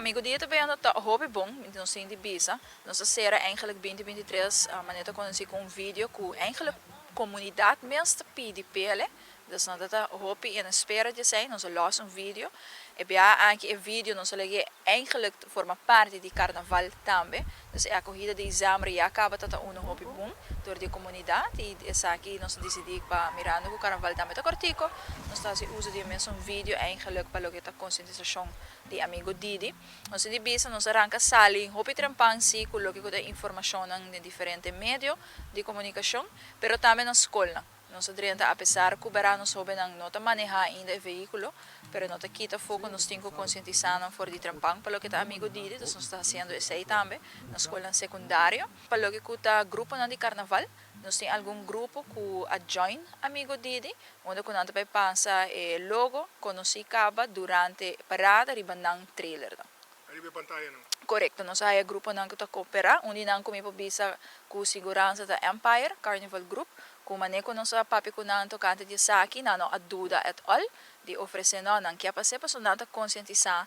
Amigo Didi ta bayendo ta hopi bon, nos tin di bisa. Nos a sera eigenlijk 2023 manera ta conoci cu un video cu eigenlijk comunidad mes ta pidi p'ele. Dus nan ta hopi en espera di esey, nos a los un video. E biaha aki e video nos a lege eigenlijk forma parti di carnaval tambe. Dus e acogida di december ya caba ta ta uno hopi bon door di e comunidad y esaki nos a dicidi pa mirando cu carnaval tambe ta cortico, nos ta haci uso di e mesun video eigenlijk pa loke ta concientisacion di Amigo Didi. Nos di bisa nos a ranca sali hopi trempan si cu loke cu ta informacionnan den diferente medio di comunicacion, pero tambe na scolnan. Nos a drenta apesar cu bera nos hobennan no ta maneha ainda e vehiculo, pero no ta kita afo cu nos tin cu concientisa nan for di trempan pa loke ta Amigo Didi, dus nos ta haciendo esey tambe na scolnan secundario. Pa loke cu ta gruponan di carnaval, nos tin algun grupo cu a join Amigo Didi, unda cu nan ta bay pasa e logo conoci caba durante parada riba nan trailernan. Ariba e pantayanan. Corecto, nos a haya gruponan cu ta coopera, un di nan cu mi por bisa cu siguransa ta Empire Carnival Group, cu mane cu nos a papia cu nan tocante di esaki, nan no a duda at all di ofrece no, nan kier pase pasobra nan ta concientisa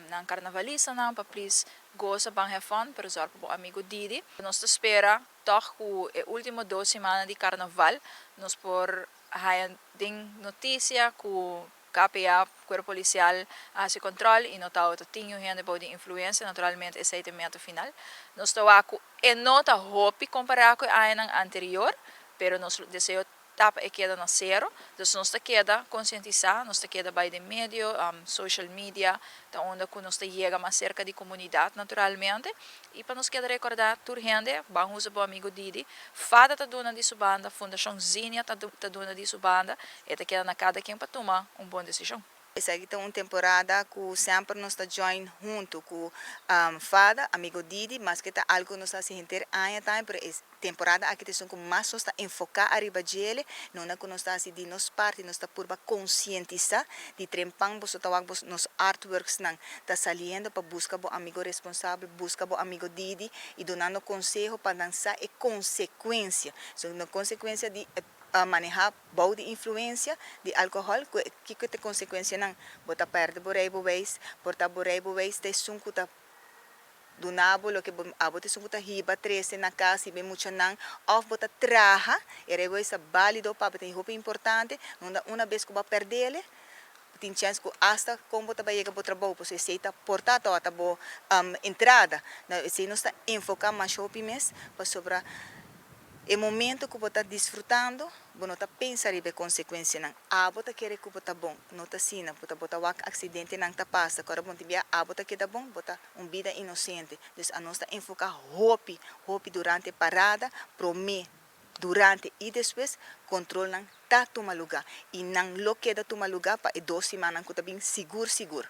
nan carnavalistanan pa please goza ban have fun, pero zorg pa bo amigo Didi. Nos ta spera toch cu e ultimo dos simannan di carnaval nos por haya den noticia cu KPA, Cuerpo Policial, a haci control y no tabata tin yu hende bou di influencia, naturalmente esey ta e meta final. Nos ta wak cu e no ta hopi compara cu e añanan anterior, pero nos deseo ta pa e keda na cero. Dus nos ta keda concientisa, nos ta keda bay den medio, social media ta unda cu nos ta yega mas cerca di comunidad naturalmente. Y pa nos keda recorda tur hende, ban usa bo amigo Didi, Fada ta duna di su banda, Fundacion Zinnia ta ta duna di su banda, e ta keda na cada ken pa tuma un bon decision. Esaki ta un temporada cu semper nos ta join hunto cu Fada, Amigo Didi, maske ta algo cu nos ta haci henter aña tambe, pero e temporada aki ta esun cu mas nos ta enfoca ariba djele, nunda cu nos ta haci di nos parti, nos ta purba concientisa di trempan boso ta wak bos nos artworksnan ta saliendo pa busca bo amigo responsabel, busca bo amigo Didi y dunando conseho pa nan sa e consecuencia, so na consecuencia di maneha bou di influencia di alcohol cu kico ta e consecuencianan, bo ta perde bo rijbewijs, por ta bo rijbewijs ta esun cu ta duna bo loke bo abo ta esun cu ta hiba trece na cas hiba e muchanan of bo ta traha e rijbewijs ta balido pa bo ta hopi importante unda una bes cu bo a perdele Tin chèns ku asta kon bo ta bai yega bo trabou, pasobra esei ta porta tòg ta bo entrada. Nou esei nos ta enfoká mas hopi mes, pasobra e momento ku bo ta disfrutando, bo no ta pensa riba e konsekuensianan. Abo ta kere ku bo ta bon, no ta asina. Bo ta bo ta wak aksidentenan ta pasa, ku ora bo tin bia abo ta keda bon, bo ta un bida inosente. Dus anos ta enfoká hopi, hopi durante e parada, promé Durante i despues, kontrolnan ta tuma lugá i nan lo keda tuma lugá pa e dos simannan ku ta bin sigur sigur.